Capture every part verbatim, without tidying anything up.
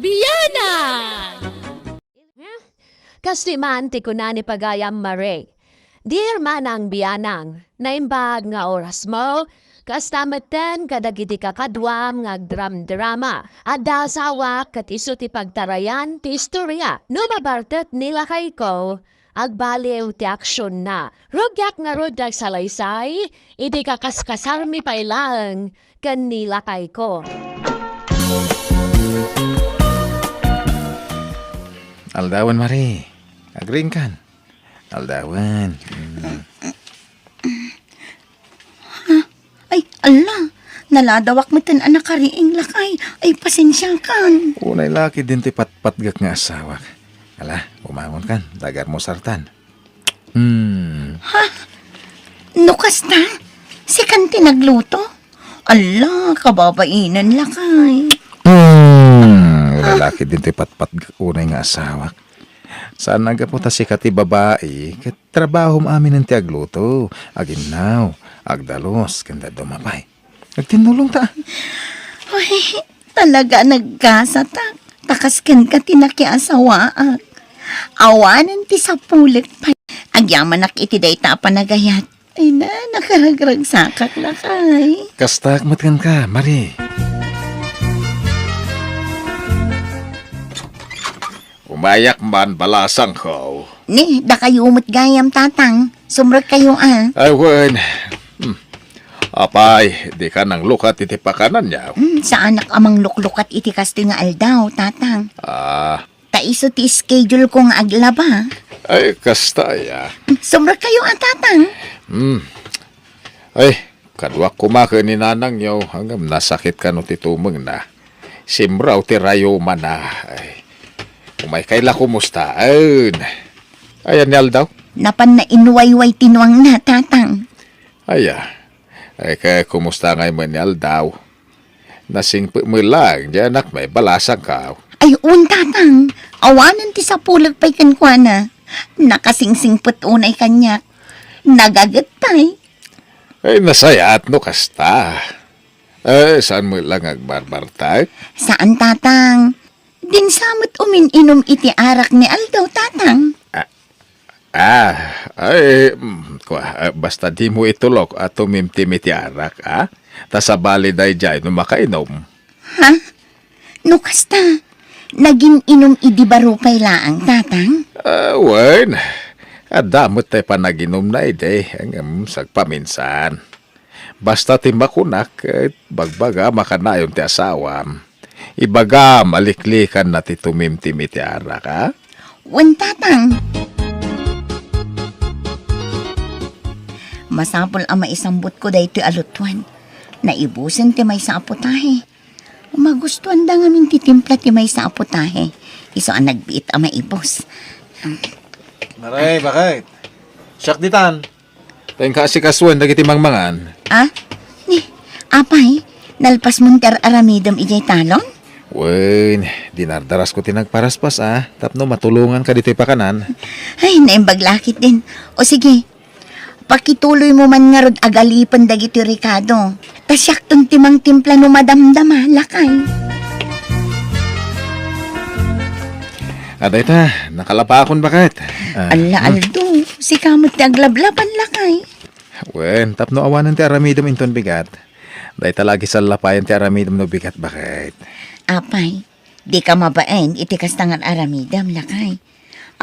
Bianang! Kastoy man ti kuna ni pagayam Mare, "Dear Manang Bianang, naimbag nga orasmo, kasta metten kadagiti kakaduam nga agdramdrama. Adda asawak ket isu ti pagtarayan ti istoria. No mabartek ni lakayko, agbaliw ti aksionna. Rugiak ngarud ti agsalaysay, idi kakaskasarmi pay laeng ken ni lakayko." Aldawen, Mare. Agriingkan. Aldawen. Mm. Ay, ala, naladawak metten a nakariing, lakay. Ay, pasensiakan. Unay la ketdin ti patpatgek nga asawak. Ala, bumangonkan, ta agarmusartan. Hmm. Ha? No kasta, sikan ti nagluto? Ala, kababainen, lakay. Hmm, unay la ketdin ti patpatgek unay nga asawak. Saan a gapu ta sika ti babai, ket trabahom aminen ti agluto, aginnaw, agdalus, ken dadduma pay. Agtinnulongta. Uy, talaga a nagkasatak. Ta kas kenka ti nakiasawaak. Awanen ti sapulek pay. Agyamanak iti dayta a panagayat. Ay na, nakaragragsakak, lakay. Kastak met kenka, Mare. Umayak man, balasangko. Ni, dakayo met gayam, Tatang. Sumrekkayo, a. Ay, wen. Hmm. Apay, dika nanglukat iti pakananyo? Hmm, saanak a mangluklukat iti kastoy nga aldaw, Tatang. Ah. Ta isu ti schedule ko nga aglaba. Ay, kasta aya. Hmm, sumrekkayo, a, Tatang. Hmm. Ay, kaduak koma ken ni nanangyo, ngem nasakit kano ti tumengna. Simraw ti rayumana. Ay, umaykay la kumustaen. Ayan ni aldaw? Napanna inwayway ti nuangna, Tatang. Aya. Ay, kaya kumusta ngay met ni aldaw? Nasingpet met laeng diay anakmi, balasangko. Ay, wen, Tatang. Awanen ti sapulek pay kenkuana. Nakasingsingpet unay kaniak. Nagaget pay. Ay, nasayaat no kasta. Eh, saan met la nga agbarbartek? Saan, Tatang. Dinsa met umin-inum iti arak ni aldaw, Tatang. Ah, ah, ay, mm, kua, ah, basta dimo itulok a tumimtim iti arak, a? Ta sabali daydiay no makainum. Ha? No kasta, nagin-inum idi baro pay laeng, Tatang? Ah, wen, adda met tay panaginumna idi, ngem sagpaminsan. Basta ti makunak, ket bagbagam a kanayon ti asawam. Ibagam a liklikanna ti tumimtim iti arak, a? Wen, Tatang. Masapul a maisambutko daytoy a lutuan. Naibusen ti maysa a putahe. Magustuanda ngamin ti timpla ti maysa a putahe. Isu a nagbiit a maibus. Maray, bakit? Siak ditan. Ta inka asikasuen dagiti mangmangan. Ah? Ni, apay, nalpasmon ti ar-aramidem idiay talon? Wen, dinardarasko ti nagparaspas, a, tapno matulonganka ditoy pakanan. Ay, naimbag la ketdin. O sige, pakituloymo man ngarud a galipen dagitoy rekado. Ta siakton ti mangtimpla no madamdama, lakay. A, dayta, nakalabakon, baket. Ah, Alla, hmm. Aldo, sika met ti aglablaban, lakay. Wen, tapno awanen ti aramidem inton bigat. Dayta la agisallapayan ti aramidem no bigat, baket. Apay, dika mabain iti kasta nga aramidem, lakay.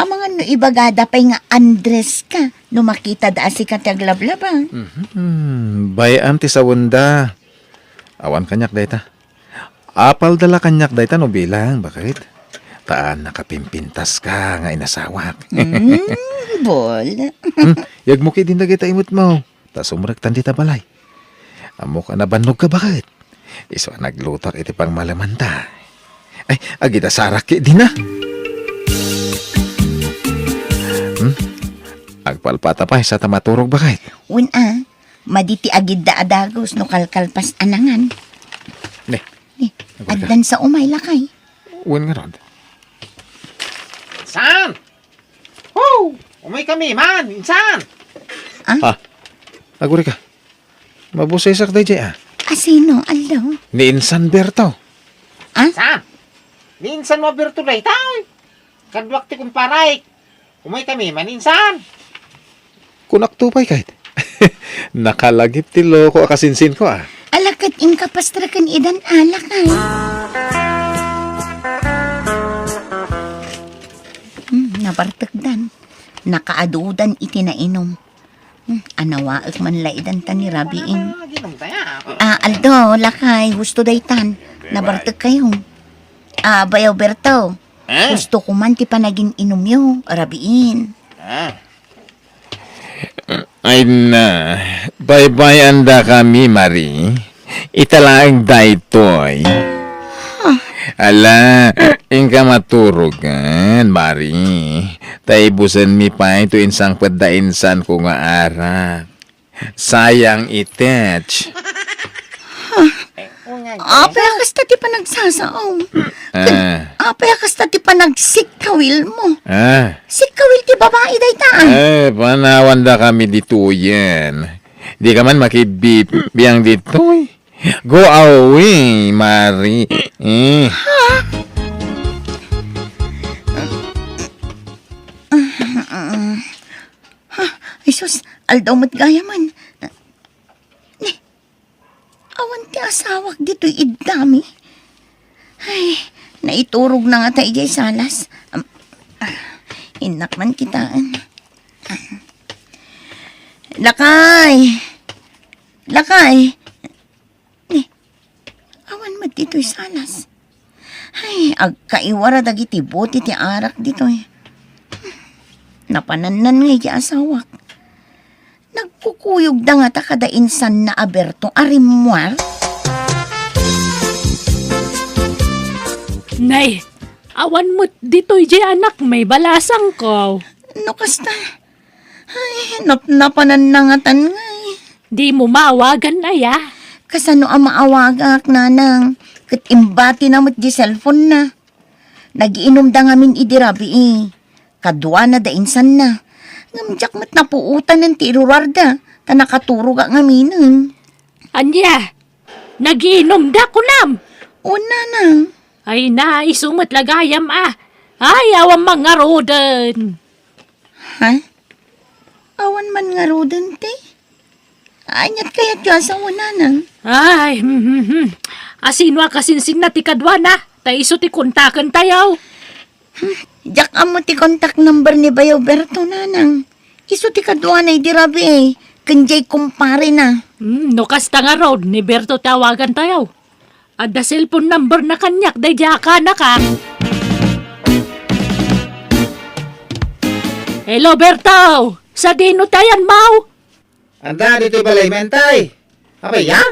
Amangan no ibagada pay nga Andres ka no makitada a sika ti aglablaba. Mhm. Bay-am ti sawenda. Awan kaniak dayta. Apalda la kaniak dayta no bilang, baket. Ta nakapimpintas ka nga inasawak. Mm, bol. Hmm, yagmo ketdin dagita imutmo. Ta sumrektan dita balay. Ammok a nabannogka, baket. Isu a naglutoak iti pangmalemanta. Ay, agidasarak ketdin a. Hmm? Agpalpata pay sa ta maturog, baket. Wen a, madi ti agidda a dagus no kalkalpas a nangan. Ne. Ne, agurika. Addan sa umay, lakay. Wen ngarud. Saan? Ho! Umuykami man! Insan! Ah? Ah, agurika. Mabusesak daydiay, a. Asino, Aldo? Ni Insan Berto. Ah? Saan? Ni insan mo a Berto dayta, oy. Kaduak ti kumparaek. Umaykami maninsan. Kunakto pay ket. Nakalagip ti loko a kasinsinko, a. Ala ket inka pastreken idan alak, a. Hmm, nabartekdan. Nakaadudan iti nainom. Hmm, anawaek man la idan ta ni Rabiin. Ah, Aldo, lakay, husto daytan. Nabartek kayo. Ah, Bayaw Berto. Ah? Husto ko man ti panagin-inumyo, Rabiin. Ah. Ay na, baybay-andakami, Mari. Ita laeng daytoy. Ala, inka maturogan, Mari. Ta ibusenmi pay to insangpet da insanko nga arak. Sayang itech. Apay a kasta ti panagsasaom? Ah. Apay a kasta ti panagsikkawil mo? Ah. Sikkawil ti babai dayta, a. Eh, panawandakami ditoyen. Dika man makibbibiang ditoy. Go away, Mari. Eh. Ha? Ay, sus, aldaw met gayamen. Ni, awan ti asawak ditoy iddami. Ay, naiturog na ngata idiay salas. Am, ah, innak man kitaen. Lakay! Lakay! Ni, awan met ditoy salas. Ay, agkaiwara dagiti bote ti arak ditoy. Napanannan nga iti asawak. Nagkukuyogda ngata kada insanna a Berto a rimmuar? Nay, awan met ditoy diay anakmi, balasangko. No kasta, ay, napnapanan na ngatan ngay. Dimo maawagan aya? Kasano a maawagak, nanang? Ket imbatina met di cellphone na. Nagiinumda ngamin idi rabii. Kaduana da insanna. Ngem diak met napuotanen ti iruarda, ta nakaturogak ngaminen. Ania? Nagiinumda, kunam? Wen, nanang. Ay na, isu met la gayam a. Ay, awan man ngaruden. Ha? Awan man ngaruden ti? Aniat kayat ti asawa, nanang? Ay, hmm, hmm, hmm. Asino a kasinsinna ti kaduana? Ta isu ti kontakentayo. Hmm, diak ammo ti contact number ni Bayaw Berto, nanang. Isu ti kaduana idi rabii, ken diay kumparena. Hmm, no kasta ngarud, ni Berto ti awagantayo. Adda cellphone number na kaniak daydiay a kanak, a. Hello, Berto! Sadino ti ayanmo? Adda ditoy balay, Mentay. Apay, ya?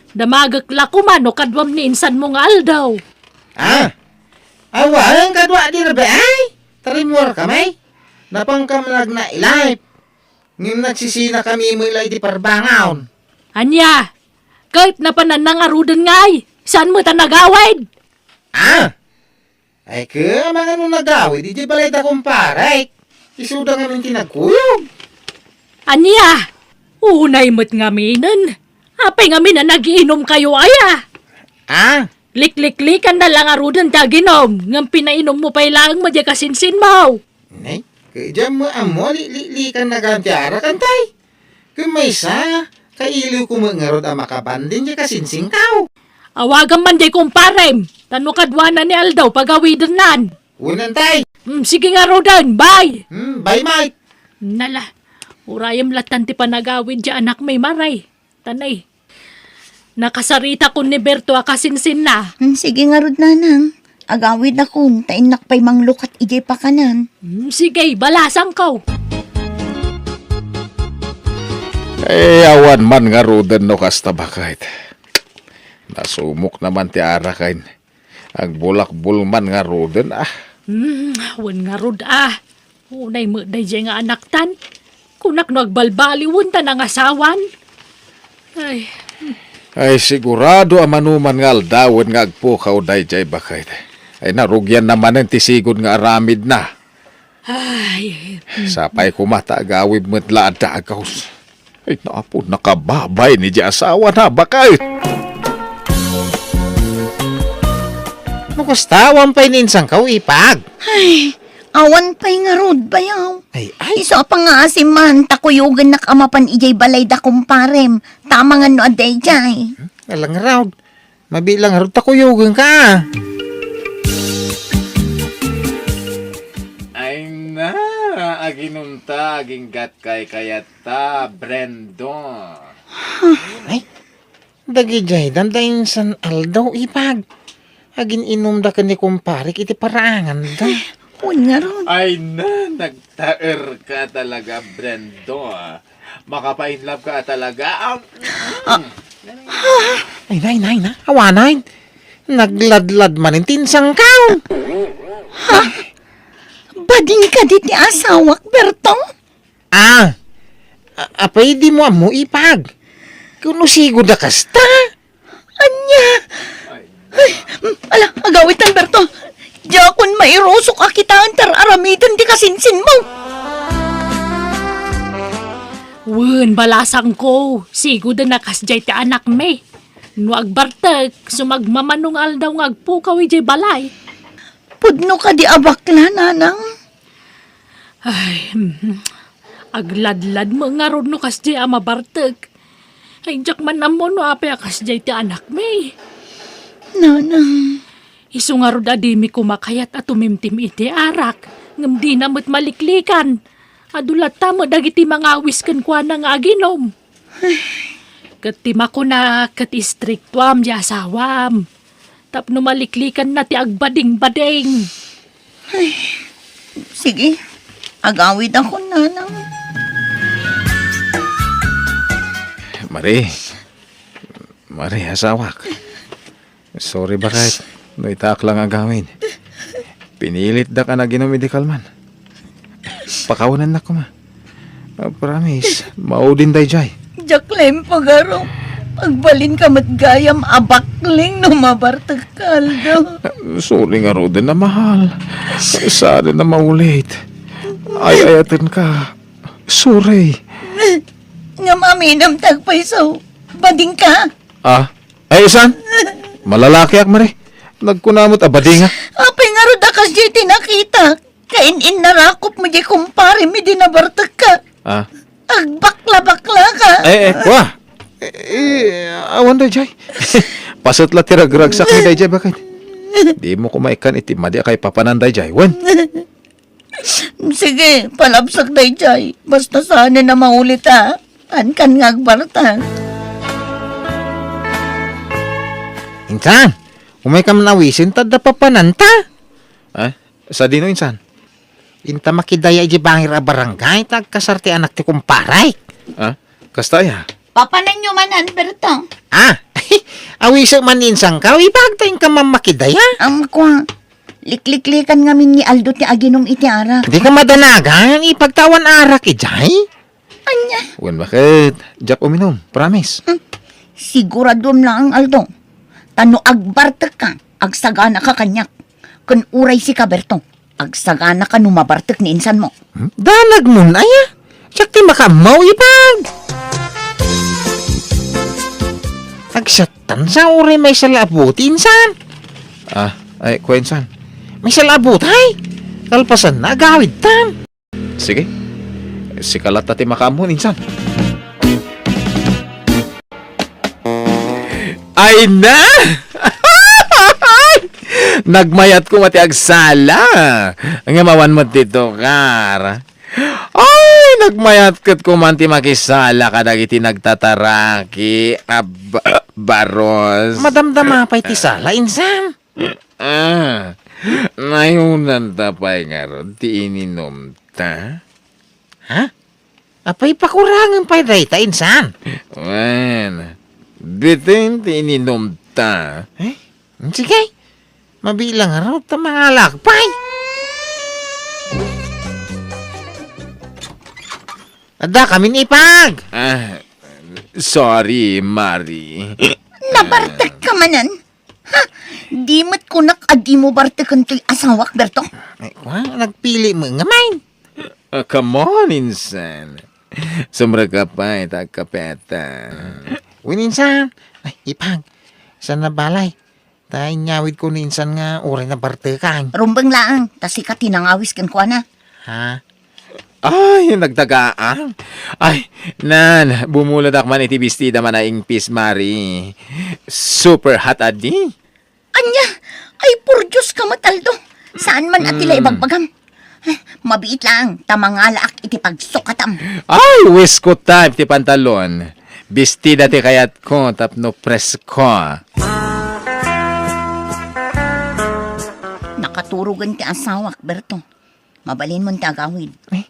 Damagek la koma no kaduam ni insanmo nga aldaw. Ah? Awan, kadua di rabii? Tarimmuar kami? Napankam nagna-life. Ngem nagsisina kami met la iti parbangon. Ania? Ket napanan na ngaruden ngay? Saan met a nagawid? Ah? Ay, ket amangan no nagawid idiay balay da kumparek. Isuda ngamin ti nagkuyog. Ania? Unay met ngaminen. Apay ngamin a nagiinumkayo aya? Ah? Likliklikan na la ngaruden ti aginom, ngem pinainummo pay laeng met diay kasinsinmo. Nay, ket diak met ammo a likliklikan na gayam ti arak, Entay. Ket maysa, kailiwko met ngarud a makabanding diay kasinsinko. Awagam man diay kumparem, ta no kaduana ni aldaw pagawidennan. Wen, Entay. Hmm, sige ngaruden, bye. Hmm, bye, Mike. Nala, urayem lattan ti panagawid diay anakmi, Mari. Tanay. Nakasaritakon ni Berto a kasinsinna. Hmm, sige ngarud, nanang. Agawidakon, ta innak pay manglukat idiay pakanan. Hmm, sige, balasangko. Eh, awan man ngaruden no kasta, baket. Nasumok naman ti araken. Agbulakbul man ngaruden, a. Hmm, wen ngarud, a. Unay met daydiay nga anaktan. Kunak no agbalbaliwen ta nangasawan. Ay. Ay, sigurado a manoman nga aldawen nga agpukaw daydiay, baket. Ay, narugianna manen ti sigud nga aramidna. Ay. Sapay koma ta agawid met la a dagus. Ay, napo, nakababay ni di asawana, baket. Kasta, awan pay ni insangkaw, Ipag? Ay, awan pay ngarud, bayaw. Ay, ay. Isu a pangngaasim man, ta kuyogennak a mapan idiay balay da kumparem. Tamangan no adda idiay. Hmm, alang ngarud. Mabiit lang ngarud ta kuyogenka. Ay na, aginumta, aginggat kaykayatta, Brendo. Ay, dagidiay, danda insan aldaw, Ipag. Agin-inumda ken ni kumparek iti paraanganda. Wen ngarud. Ay na, nagtaerka talaga, Brendo, ah. Makapainlove ka talaga. Ah, mm. Ay na, ay na, ay na. Awanen. Nagladlad manen ti insangkaw. Ha? Bading kadi ti asawak, Berto? Ah, a-, apay dimo ammo, Ipag? Kuno sigud a kasta? Ania? Ay, mm, ala, agawitan, Berto. Diakon mairusok a kitaen ta ar-aramiden ti kasinsinmo. Wen, balasangko, siguden a kasdiay ti anakmi. No agbartek, sumagmamano nga aldaw nga agpukaw idiay balay. Pudno kadi a bakla, nanang? Ay, mhm. Agladlad met ngarud no kasdiay a mabartek. Ay, diak man ammo no apay a kasdiay ti anakmi. Nanang. Isu ngarud a dimi koma kayat a tumimtim iti arak, ngem dina met maliklikan. Adu latta met dagiti mangawis kenkuana nga aginom. Ket ti makuna, ket istriktuam ti asawam. Tapno maliklikanna ti agbadingbading. Ay, sige, agawidakon, nanang. Mari, Mari, asawak. Sorry, baket. No itaak lang agawid. Pinilitdak a naginom idi kalman. Pakawanennak koma. Ah, promise, maudin daydiay. Diak laeng pagaro. Agbalinka met gayam a bakling no mabartek ka aldaw. Sorry ngaruden a mahal. Saanen a maulit. Ay-ayatenka. Sorry. Ngem aminem ti agpayso. Badingka? Ah? Ay, insan? Malalakiak, Mari. Nagkuna met a badingak. Apay ngarud a kasdiay ti nakitak? Kain-innarakop met diay kumparem idi nabartekka. Ah? Agbakla-baklaka. Eh, eh, kua. Eh, eh, awan daydiay. Paset la ti ragragsak mi daydiay, baket. Dimo koma ikkan iti madi a kaipapanan daydiay, wen? Sige, palabsak daydiay. Basta saanen a maulit, a. Kankan nga agbartek. Insan, umayka man awisen ta adda papananta. Ah? Sadino, insan? Inta makidaya idiay bangir a barangay ta agkasar ti anak ti kumparek. Ah? Kasta aya? Papananyo manen, Berto. Ah, awisek man ni insangkaw, Ipag, ta inka man makidaya. Am, kua, likliklikan ngamin ni Aldo ti aginom iti arak. Dika madanagan, Ipag, ta awan arak idiay. Ania? Wen, baket? Diak uminom, promise. Hmm. Siguraduem laeng, Aldo. Ta no agbartekka, agsaganaka kaniak. Ken uray sika, Berto. Agsaganaka no mabartek ni insanmo. Hmm? Danagmon aya? Siak ti makaammo, Ipag. Agsiattan sa uray maysa la a buti, insan. Ah, ay, kua, insan. Maysa la a buti, ay. Kalpasanna, agawidtan. Sige. Sika latta ti makaammo, insan. Ay na! Nagmayat koma ti agsala. Ngem awan met ti tukar. Ay, nagmayat ket koma ti makisala kadagiti nagtataraki a ba-, baros. Madamdama pay ti sala, insan. Ah, nayunanta pay ngarud ti ininumta? Ha? Apay, pakurangen pay dayta, insan? Wen, bitin ti ininumta. Eh? Sige, mabilang ngarud ta mangalak pay. Adda kamin, Ipag. Ah, sorry, Mari. Nabartek ka manen? Ha? Di met kunak a dimo barteken toy asawak, Berto? Ay, kua, nagpili met ngamin. Ah, come on, insan. Sumrek ka pay ta agkapeta. Wen, insan. Ay, Ipag. Saan a balay? Ta inyawidko ni insan nga uray nabartekan. Rumbeng laeng, ta sika ti nangawis kenkuana. Ha? Ay, nagdagaan. Ay, nan, bumuladak man iti bestida man a ingpis, Mari. Super hot adi. Ania? Ay, por Dios ka met, Aldo. Saan man a ti la Mm. ibagbagam? Eh, mabiit laeng, ta mangalaak iti pagsukatam. Ay, waistcoat type ti pantalon. Bestida ti kayatko tapno presko. Nakaturogen ti asawak, Berto. Mabalinmon ti agawid. Ay,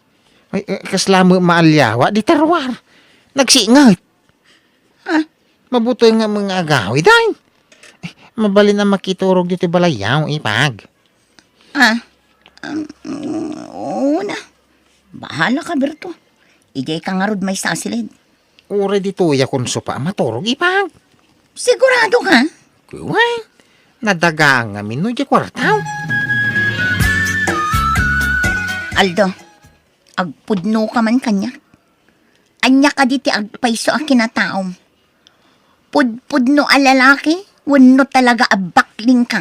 ay, eh, kasla met maaliawa di terruar. Nagsinget. Ah, mabuteng nga mga agawid, ay. Eh, mabalin a makiturog ditoy balayyo, Ipag. Ah, um, oo na. Bahala ka, Berto. Idiay ka ngarud maysa a silid. Uray ditoy a konso pa a maturog, Ipag. Sigurado ka? Kuwan, nadagaan ngamin no di kwartaw. Aldo, agpudno ka man kaniak. Ania kadi ti agpayso a kinataom? Pudpudno a lalaki wenno talaga a bakling ka?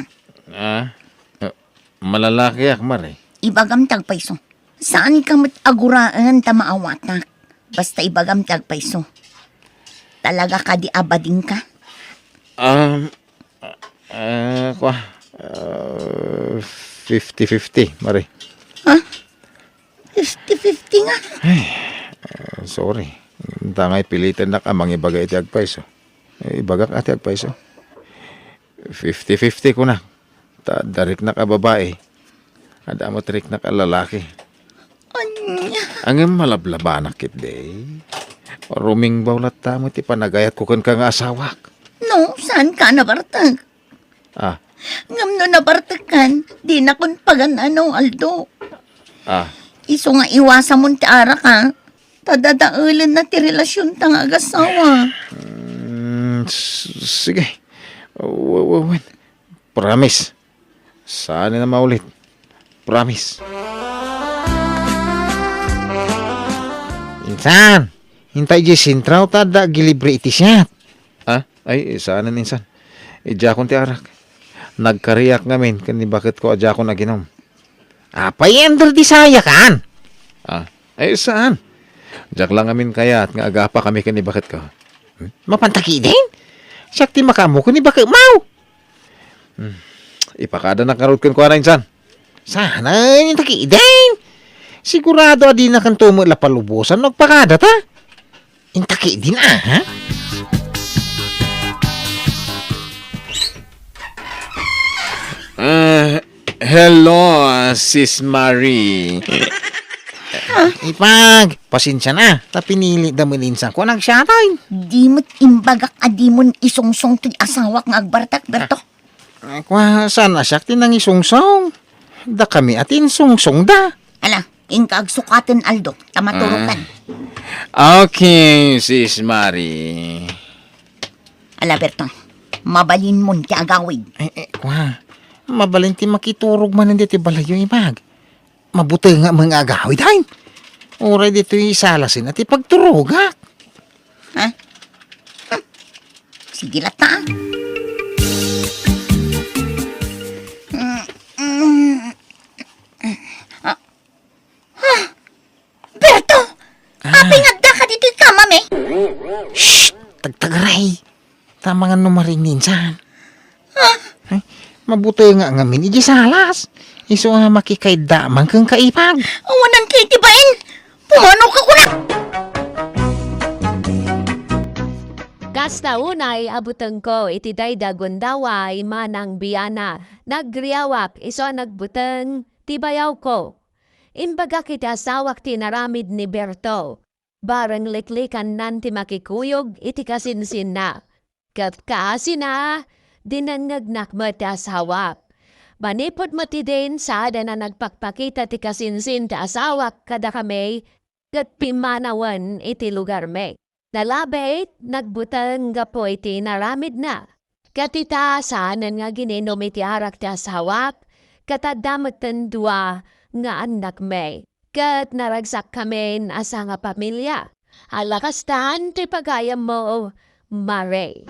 Ah, eh, malalakiak, Mari. Ibagam ti agpayso. Saan ka met a guraen ta maawatak. Basta ibagam ti agpayso. Talaga kadi a bading ka? Um, ah, kwa, ah, fifty fifty, Mari. Ha? Fifty fifty nga? Ay, ah, sorry. Tangay pilitennak a mangibaga iti agpayso. Eh, ibagak a ti agpayso. Fifty fifty kuna. Ta adda riknak a babai. Adda met riknak a lalaki. Ania? Ngem malablabanak ketdi. Rumingbaw latta met ti panagayatko kenka nga asawak. No, saan ka nabartek? Ah. Ngem no nabartekkan, dinakon pagan-ano, Aldo. Ah. Isu nga iwasamon ti arak, ha? Ta dadaelenna ti relasionta nga agasawa. Mm, s-, sige. W-, w-, wen. Promise. Saan a maulit. Promise. Insan, inta idiay sentraw ta adda agilibre iti siat. Ah, ay, saanen insan. Idiakon ti arak. Nagkariak ngamin ken ni baketko a diakon aginom. Apay, under di sayakan? Ah, ay, saan? Diak lang ngamin kayat nga agapakami ken ni baketko. Hmm? Mapanta ketdin? Siak ti makaammo ken ni baketmo. Hmm. Ipakadanak ngarud kenkuana insan. Saan a, inta ketdin? Sigurado a dinakanto met la palubosan no agpakadata. Inta ketdin a, ha? Ah, hello, Sis Marie. Ah, Ipag, pasensia na. Ta pinilitda met ni insanko a nagsiatay. Di met imbagak a dimon isungsong ti asawak nga agbartek, Berto. Ah, kua, saan a siak ti nangisungsong? Dakami a ti insungsongda. Ala, inka agsukaten, Aldo, ta maturokan. Ah. Okay, Sis Marie. Ala, Berto, mabalinmon ti agawid. Eh, eh, kua, mabalin ti makiturog manen ditoy balayyo, Ipag. Mabuteng nga mga agawid, ay. Uray ditoy isalasen a ti pagturogak. Ha? Hmm. Sige latta. Mm, mm. Ah. Ah. Berto! Ah. Apay nga addaka ditoy kamami? Shh! Tagtagaray! Tama nga no maringinsan. Ah. Ay, mabuteng nga ngamin iti salas. Isu a makikaydda man ken ka, Ipag. Awanan ka iti bain. Pumano ka kuna? Kasta unay a butengko iti daydi a gundaway, Manang Biana. Nagriawak isu a nagbuteng ti bayawko. Imbagak iti asawak ti inaramid ni Berto. Bareng liklikannan ti makikuyog iti kasinsinna. Ket kaasina, dinengngegnak met ti asawak. Manipud met idin, saanen a nagpakpakita ti kasinsin ti asawak kadakami, ket pimmanawen iti lugarmi. Nalabit, nagbuteng gapu iti inaramidna. Ket ita, saanen nga agininum iti arak ti asawak, ket adda metten dua nga annakmi. Ket naragsak kamin a sangapamilia. Ala kastan ti pagayammo, Mare.